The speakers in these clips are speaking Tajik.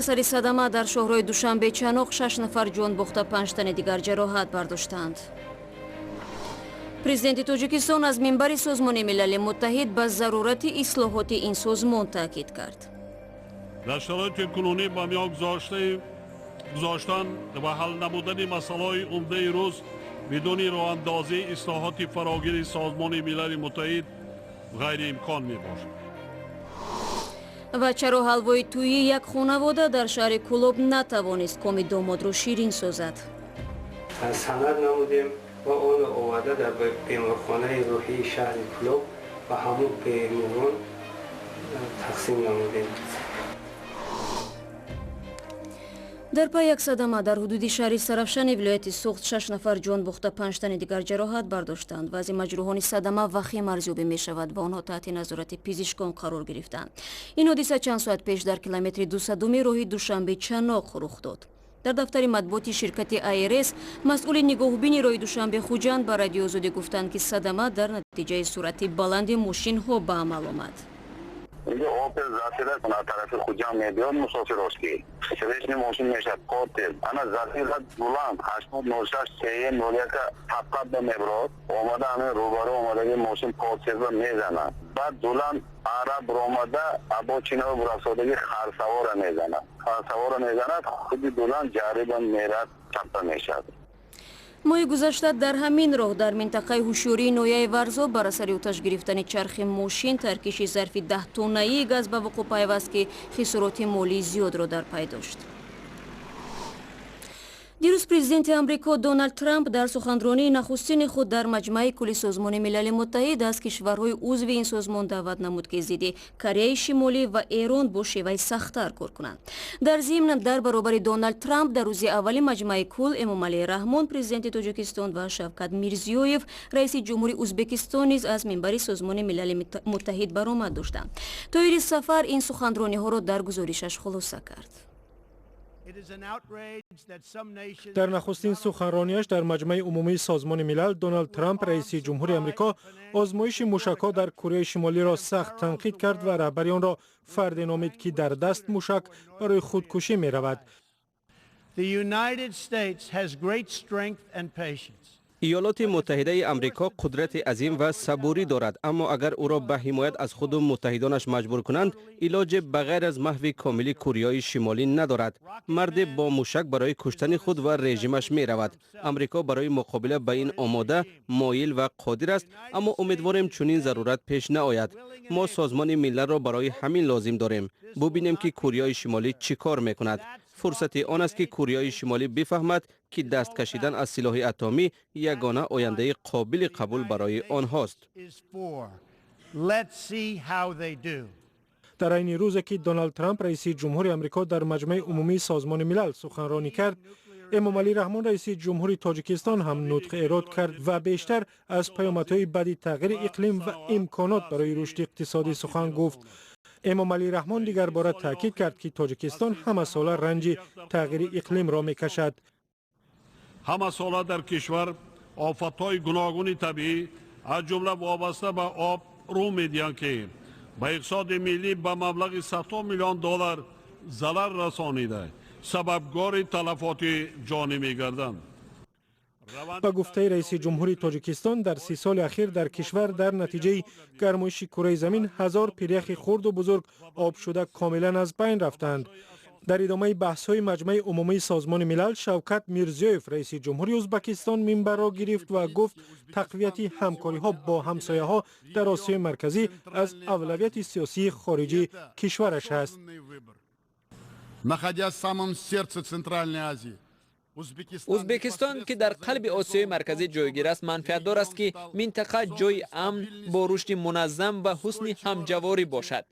Асари садама дар шоҳрои Душанбе Чаноқ шаш нафар ҷон бохта, панҷ тани дигар ҷароҳат бардоштанд. Президенти Тоҷикистон аз минбари Созмони Милали Муттаҳид ба зарурати ислоҳоти ин созмон таъкид кард. Дар шароити кунунӣ ба миён гузоштан ва ҳал намудани масъалаҳои умдаи рӯз бидуни роҳандозии ислоҳоти фарогири Созмони Милали Муттаҳид ғайриимкон мебошад. Ва чаро ҳалвои тӯйи як хонавода дар шаҳри Кӯлоб натавонист коми домодро ширин созад? Санад намудем ва онро оварда, дар беморхонаи рӯҳии шаҳри Кӯлоб ба ҳамун беморон тақсим намудем. Дар пай як садама дар ҳудуди шаҳри Сарафшани вилояти Суғд шаш нафар ҷон бохта, панҷ тани дигар ҷароҳат бардоштанд. Вазъи маҷрӯҳони садама вахим арзёбӣ мешавад ва онҳо таҳти назорати пизишкон қарор гирифтанд. Ин ҳодиса чанд соат пеш дар километри 200-уми роҳи Душанбе Чаноқ рух дод. Дар дафтари матбуоти ширкати АРС масъули нигоҳубини роҳи Душанбе Хуҷанд ба Радиои Озодӣ гуфтанд, ки садама дар натиҷаи суръати баланди мошинҳо ба амал омад. Инҷо Опел Зафира аз тарафи Хуҷанд мебиёд, мусофироски встречный мошин мешавад, Котел ана Зафира буланд 8006 се 01 тафқат ба меброд, омада ҳамин рӯбарӯ омадаги мошин Котелба мезанад. Баъд дуланд ара буромада, обочинава бурафтодаги харсавора мезанад, харсавора мезанад, худи дуланд ҷариба мерад, чапа мешавад. Моҳи гузашта дар ҳамин роҳ дар минтақаи Ҳушёрии ноҳияи Варзоб бар асари оташ гирифтани чархи мошин таркиши зарфи 10 тоннаии газ ба вуқӯъ пайваст, ки хисороти молии зиёдро дар пай дошт. Дирӯз президенти Амрико Доналд Трамп дар суханронии нахустини худ дар Маҷмаи кулли Созмони Милали Муттаҳид аз кишварҳои узви ин созмон даъват намуд, ки зидди Кореяи Шимолӣ ва Эрон бо шеваи сахттар кор кунанд. Дар зимн, дар баробари Доналд Трамп дар рӯзи аввали Маҷмаи кул Эмомалӣ Раҳмон, президенти Тоҷикистон, ва Шавкат Мирзиёев, раиси ҷумҳури Ӯзбекистон, низ аз минбари Созмони Милали Муттаҳид баромад доштанд. Тоҳири Сафар ин суханрониҳоро дар гузоришаш хулоса кард. Дар нахустин суханронияш дар Маҷмаи умумии Созмони Милал Доналд Трамп, раиси ҷумҳури Амрико, озмоиши мушакҳо дар Кореяи Шимолиро сахт танқид кард ва раҳбари онро фарде номид, ки дар даст мушак барои худкушӣ меравад. The United States has great strength and patience. Иёлоти Муттаҳидаи Амрико қудрати азим ва сабурӣ дорад, аммо агар ӯро ба ҳимоят аз худу муттаҳидонаш маҷбур кунанд, илоҷе ба ғайр аз маҳви комили Кореяи Шимолӣ надорад. Марде бо мушак барои куштани худ ва режимаш меравад. Амрико барои муқобила ба ин омода, моил ва қодир аст, аммо умедворем, чунин зарурат пеш наояд. Мо Созмони Милалро барои ҳамин лозим дорем. Бубинем, ки Кореяи Шимолӣ чӣ кор мекунад. Фурсати он аст, ки Кореяи Шимолӣ бифаҳмад, ки даст кашидан аз силоҳи атомӣ ягона ояндаи қобили қабул барои онҳост. Is for. Let's see how they do. Дар айни рӯзе, ки Доналд Трамп, раиси ҷумҳури Амрико, дар Маҷмаи умумии Созмони Милал суханронӣ кард, Эмомалӣ Раҳмон, раиси ҷумҳури Тоҷикистон, ҳам нутқ эрод кард ва бештар аз паёмадҳои бади тағйири иқлим ва имконот барои рушди иқтисодӣ сухан гуфт. Эмомалӣ Раҳмон дигарбора таъкид кард, ки Тоҷикистон ҳамасола ранҷи тағйири иқлимро мекашад. Ҳамасола дар кишвар офатҳои гуногуни табиӣ, аз ҷумла вобаста ба об, рӯ медиҳанд, ки ба иқтисоди миллӣ ба маблағи садҳо миллион доллар зарар расонида, сабабгори талафоти ҷонӣ мегарданд. Ба гуфтаи раиси ҷумҳури Тоҷикистон, дар 30 соли ахир дар кишвар дар натиҷаи гармоиши кураи замин ҳазор пиряхи хурду бузург об шуда, комилан аз байн рафтанд. Дар идомаи баҳсҳои Маҷмаи умумии Созмони Милал Шавкат Мирзиёев, раиси ҷумҳури Ӯзбакистон, минбарро гирифт ва гуфт, тақвияти ҳамкориҳо бо ҳамсояҳо дар Осиёи Марказӣ аз авлавияти сиёсии хориҷии кишвараш аст. Находясь в самом сердце Центральной Азии, Ӯзбекистон, ки дар қалби Осиёи Марказӣ ҷойгир аст, манфиатдор аст, ки минтақа ҷойи амн бо рушди муназзам ва ҳусни ҳамҷаворӣ бошад.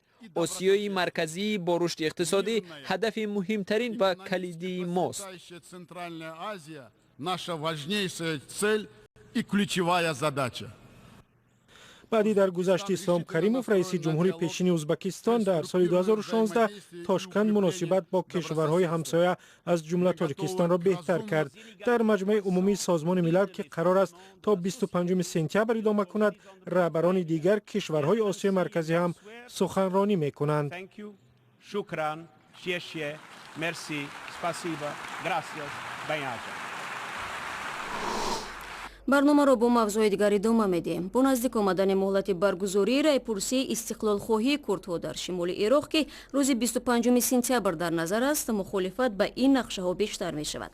Осиёи Марказӣ бо рушди иқтисодӣ ҳадафи муҳимтарин ва калидии мост. Центральная Азия — наша важнейшая цель и ключевая задача. Баъди даргузашти Ислом Каримов, раиси ҷумҳури пешини Ӯзбакистон, дар соли 2016 Тошканд муносибат бо кишварҳои ҳамсоя, аз ҷумла Тоҷикистонро беҳтар кард. Дар Маҷмаи умумии Созмони Милал, ки қарор аст то 25 сентябр идома кунад, раҳбарони дигар кишварҳои Осиёи Марказӣ ҳам суханронӣ мекунанд. Shukran. Xie xie, merci, спасибо, gracias, bem-haja. Барномаро бо мавзӯи дигар идома медиҳем. Бо наздик омадани муҳлати баргузории райпурсии истиқлолхоҳии курдҳо дар шимоли Ироқ, ки рӯзи 25 сентябр дар назар аст, мухолифат ба ин нақшаҳо бештар мешавад.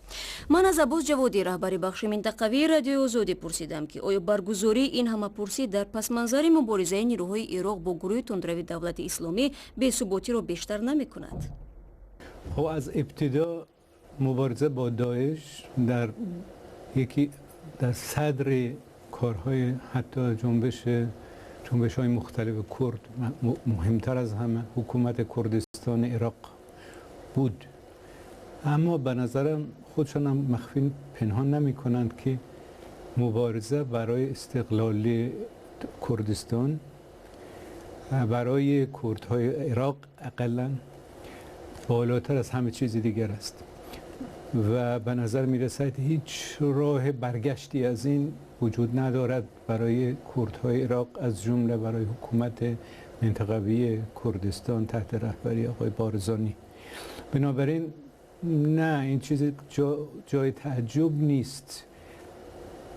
Ман аз Аббос Ҷаводӣ, раҳбари бахши минтақавии Радиои Озодӣ, пурсидам, ки оё баргузории ин ҳамапурсӣ дар пасманзари муборизаи нирӯҳои Ироқ бо гурӯҳи тундрави Давлати Исломӣ бесуботиро бештар намекунад. خب، از ابتدا مبارزه با داعش در یکی در صدر کارهای حتی جنبش های مختلف کرد، مهمتر از همه حکومت کردستان عراق بود. اما به نظرم خودشان هم مخفی پنهان نمی کنند که مبارزه برای استقلال کردستان برای کردهای عراق اقلا بالاتر از همه چیز دیگر است و به نظر می رسد هیچ راه برگشتی از این وجود ندارد برای کردهای عراق، از جمله برای حکومت منطقوی کردستان تحت رهبری آقای بارزانی. بنابراین نه، این چیز جای تعجب نیست.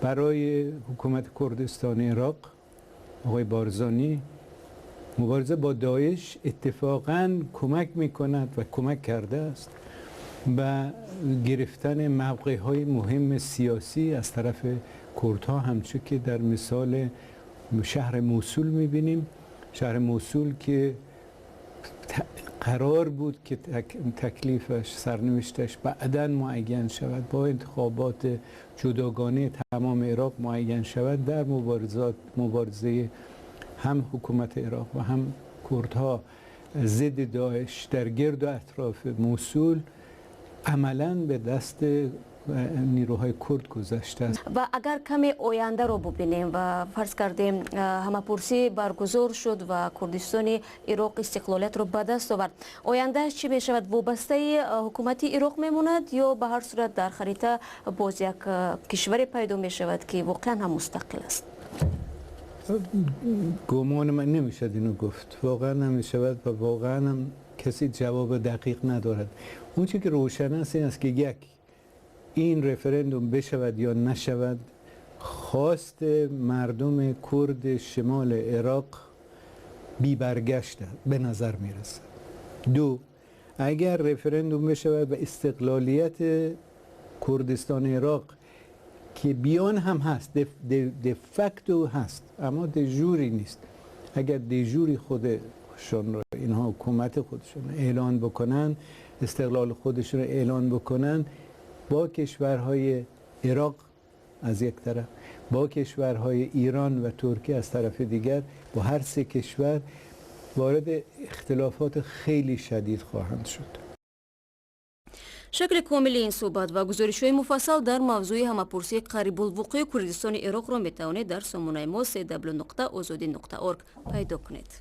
برای حکومت کردستان عراق، آقای بارزانی، مبارزه با داعش اتفاقا کمک میکند و کمک کرده است به گرفتن موقع های مهم سیاسی از طرف کردها، همچون که در مثال شهر موصل میبینیم. شهر موصل که قرار بود که تکلیفش، سرنوشتش بعدا معین شود، با انتخابات جداگانه تمام عراق معین شود، در مبارزه هم حکومت عراق و هم کردها ضد داعش در گرد و اطراف موصل عملا به دست نیروهای کرد گذشته است. و اگر کمی آینده رو ببینیم و فرض کردیم همه‌پرسی برگزار شد و کردستان عراق استقلالیت رو به دست آورد، آینده چی می شود؟ وابسته حکومت عراق میموند یا به هر صورت در خریطه باز یک کشور پیدا می شود که واقعا هم مستقل است؟ گمان من نمیشد اینو گفت، واقعا نمیشود و واقعا هم کسی جواب دقیق ندارد. اون چیزی که روشن است این است که یک، این رفرندوم بشود یا نشود، خواست مردم کرد شمال عراق بی برگشت به نظر میرسد. دو، اگر رفرندوم بشود و استقلالیت کردستان عراق که بیان هم هست، de facto هست اما de jure نیست، اگر de jure خودشون رو اینها حکومت خودشون اعلان بکنن، استقلال خودشون رو اعلان بکنن، با کشورهای عراق از یک طرف، با کشورهای ایران و ترکیه از طرف دیگر، با هر سه کشور وارد اختلافات خیلی شدید خواهند شد. Шакли комили ин суҳбат ва гузоришҳои муфассал дар мавзӯи ҳамапурсии қарибулвуқӯи Курдистони Ироқро метавонед дар сомонаи мо cw.ozodi.org пайдо кунед.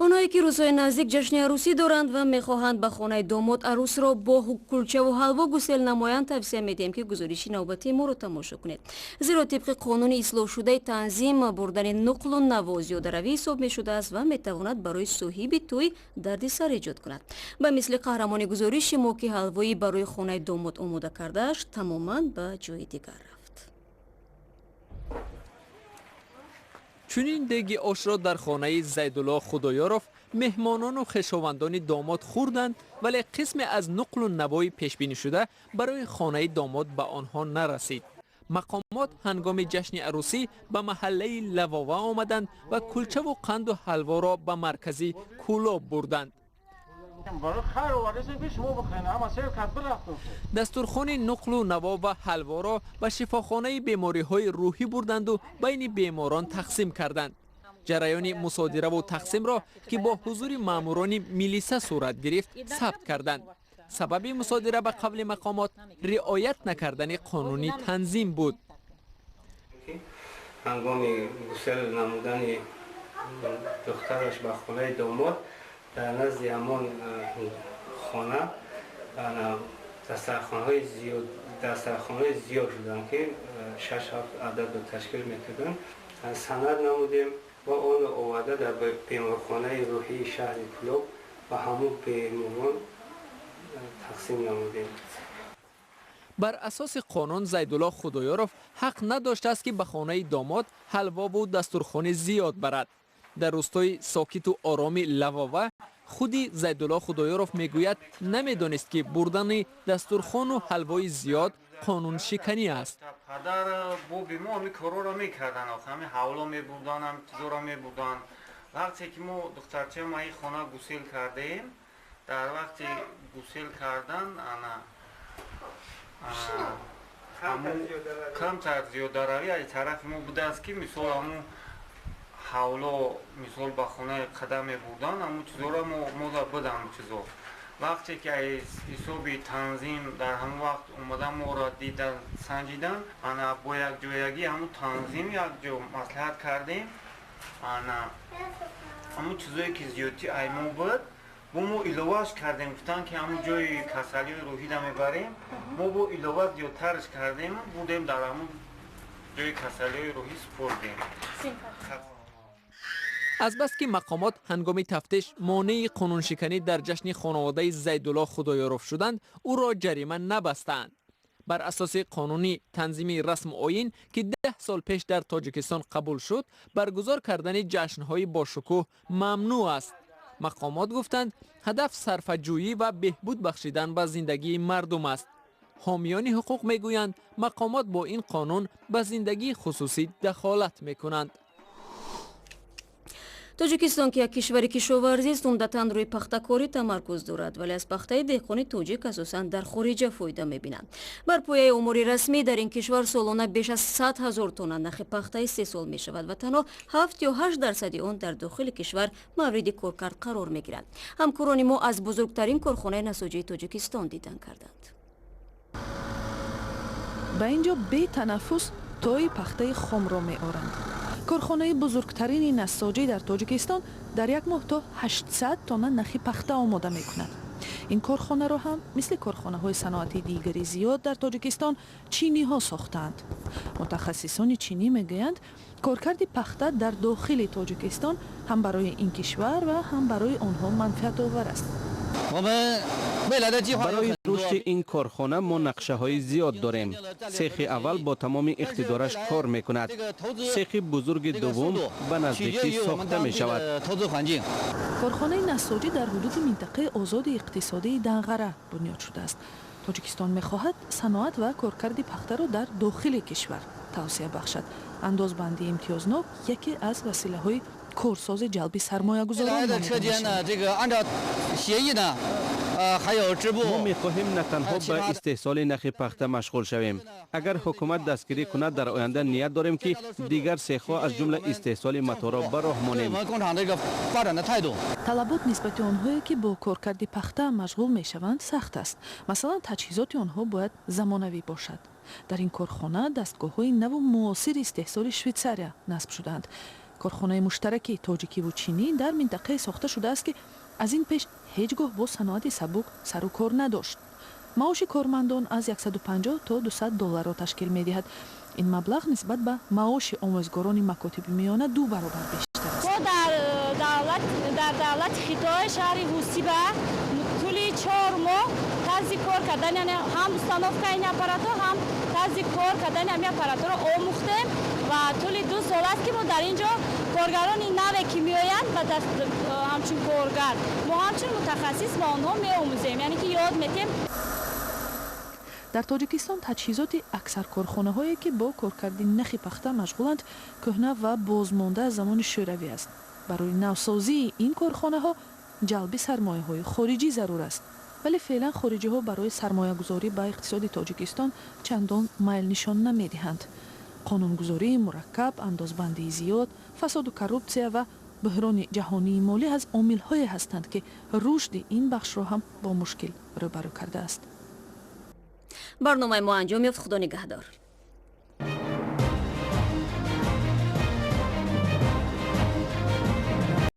Онҳое ки рӯзҳои наздик ҷашни арӯсӣ доранд ва мехоҳанд ба хонаи домод арӯсро бо кулчаву ҳалво гусел намоянд, тавсия медиҳем, ки гузориши навбатии моро тамошо кунед. Зеро тибқи қонуни ислоҳшудаи танзим, бурдани нуқлу наво зиёдаравӣ ҳисоб мешудааст ва метавонад барои соҳиби тӯй дарди сар эҷод кунад, ба мисли қаҳрамони гузориши мо, ки ҳалвои барои хонаи домод омода кардааш тамоман ба ҷои дигар рафт. Чунин деги ошро дар хонаи Зайдулло Худоёров меҳмонону хешовандони домод хӯрданд, вале қисме аз нуқлу навои пешбинишуда барои хонаи домод ба онҳо нарасид. Мақомот ҳангоми ҷашни арӯсӣ ба маҳаллаи Лавова омаданд ва кулчаву қанду ҳалворо ба маркази Кӯлоб бурданд. Дастурхони нуқлу наво ва ҳалворо ба шифохонаи бемориҳои рӯҳӣ бурданду байни беморон тақсим карданд. Ҷараёни мусодираву тақсимро, ки бо ҳузури маъмурони милиса сурат гирифт, сабт карданд. Сабаби мусодира, ба қавли мақомот, риоят накардани қонуни танзим буд. Ҳангоми гусел намудани духтараш ба хонаи домод, дар назди ҳамон хона дастархонҳои зиёд шуданд, ки шаш ҳафт ададро ташкил мекарданд. Санад намудем ва онро оварда дар беморхонаи рӯҳии шаҳри Кӯлоб ба ҳамун беморон тақсим намудем. Бар асоси қонун Зайдулло Худоёров ҳақ надоштааст, ки ба хонаи домод ҳалвову дастурхони зиёд барад. Дар рӯстои сокиту ороми Лавова худи Зайдулло Худоёров мегӯяд, намедонист, ки бурдани дастурхону ҳалвои зиёд қонуншиканӣ аст. Падар боби мо ҳами корҳоро мекарданд, ҳами ҳавло мебурданд, ҳами чизоро мебурданд. Вақте ки мо духтарчаам ин хона гусел кардаем, дар вақти гусел кардан ана камтар зиёдаравӣ аз тарафи мо будааст, ки мисол ҳамун ҳавло мисол ба хонаи қадам мебурданд, ҳамун чизоро мо будам чизо. Вақте ки аз ҳисоби танзим дар ҳамон вақт омадан моро дидан, санҷидан, ана бо якҷоягӣ ҳамун танзим якҷо маслиҳат кардем, ана ҳамун чизое ки зиёдтӣ ай мо буд, бо мо иловааш кардем, гуфтанд ки ҳамун ҷои касалиҳои рӯҳида мебарем, мо бо илова зиёдтарш кардем, бурдем дар ҳамун ҷои касалиҳои рӯҳӣ супордем. Азбаски мақомот ҳангоми тафтиш монеи қонуншиканӣ дар ҷашни хонаводаи Зайдулло Худоёров шуданд, ӯро ҷарима набастаанд. Бар асоси қонуни танзими расму оин, ки 10 сол пеш дар Тоҷикистон қабул шуд, баргузор кардани ҷашнҳои бошукӯҳ мамнӯъ аст. Мақомот гуфтанд, ҳадаф сарфаҷӯӣ ва беҳбуд бахшидан ба зиндагии мардум аст. Ҳомиёни ҳуқуқ мегӯянд, мақомот бо ин қонун ба зиндагии хусусӣ дахолат мекунанд. Тоҷикистон, ки як кишвари кишоварзист, умдатан рӯи пахтакорӣ тамаркуз дорад, вале аз пахтаи деҳқони тоҷик асосан дар хориҷа фоида мебинанд. Бар пояи омори расмӣ дар ин кишвар солона беш аз 100 ҳазор тонна нахи пахта истеҳсол мешавад ва танҳо 7 ё 8% он дар дохили кишвар мавриди коркард қарор мегирад. Ҳамкорони мо аз бузургтарин корхонаи насоҷии Тоҷикистон дидан карданд. Ба ин ҷо бетанаффус тои пахтаи хомро меоранд. Корхонаи бузургтарини нассоҷӣ дар Тоҷикистон дар як моҳ то 800 тонна нахи пахта омода мекунад. Ин корхонаро ҳам мисли корхонаҳои саноатии дигари зиёд дар Тоҷикистон чиниҳо сохтаанд. Мутахассисони чинӣ мегӯянд, коркарди пахта дар дохили Тоҷикистон ҳам барои ин кишвар ва ҳам барои онҳо манфиатовар аст. Барои рушди ин корхона мо нақшаҳои зиёд дорем. Сехи аввал бо тамоми иқтидораш кор мекунад. Сехи бузурги дуввум ба наздикӣ сохта мешавад. Корхонаи нассоҷӣ дар ҳудуди минтақаи озоди иқтисодии Данғара бунёд шудааст. Тоҷикистон мехоҳад саноат ва коркарди пахтаро дар дохили кишвар тавсеа бахшад. Андозбандии имтиёзнок яке аз василаҳои корсози ҷалби сармоягузорон. Мо мехоҳем на танҳо ба истеҳсоли нахи пахта машғул шавем. Агар ҳукумат дастгирӣ кунад, дар оянда ният дорем, ки дигар сехҳо, аз ҷумла истеҳсоли маторо ба роҳ монем. Талабот нисбати онҳое, ки бо коркарди пахта машғул мешаванд, сахт аст. Масалан, таҷҳизоти онҳо бояд замонавӣ бошад. Дар ин корхона дастгоҳҳои наву муосири истеҳсоли Швейтсария насб шудаанд. Корхонаи муштараки тоҷикиву чинӣ дар минтақае сохта шудааст, ки аз ин пеш ҳеҷ гоҳ бо саноати сабук сару кор надошт. Маоши кормандон аз 150 то 200 долларро ташкил медиҳад. Ин маблағ нисбат ба маоши омӯзгорони макотиби миёна ду баробар бештар аст. Мо дар давлати Хитой, шаҳри Ҳусиба, тӯли 4 моҳ тарзи кор кардан, яъне ҳам установкаи ин аппаратҳо, ҳам тарзи кор кардани ҳамин аппаратҳоро омӯхтем ва тӯли 2 сол аст, ки мо дар ин ҷо коргарони наве, ки меоянд ба ҳамчун коргар, мо ҳамчун мутахассис ба онҳо меомӯзем, яъне ки ёд метем. Дар Тоҷикистон таҷҳизоти аксар корхонаҳое, ки бо коркарди нахи пахта машғуланд, кӯҳна ва бозмонда аз замони Шӯравӣ аст. Барои навсозии ин корхонаҳо ҷалби сармояҳои хориҷӣ зарур аст, вале феълан хориҷиҳо барои сармоягузорӣ ба иқтисоди Тоҷикистон чандон майл нишон намедиҳанд. Қонунгузории мураккаб, андозбандии зиёд, фасоду коррупсия ва буҳрони ҷаҳонии молӣ аз омилҳое ҳастанд, ки рушди ин бахшро ҳам бо мушкил рӯбарӯ кардааст. Барномаи мо анҷом ёфт. Худо нигаҳдор.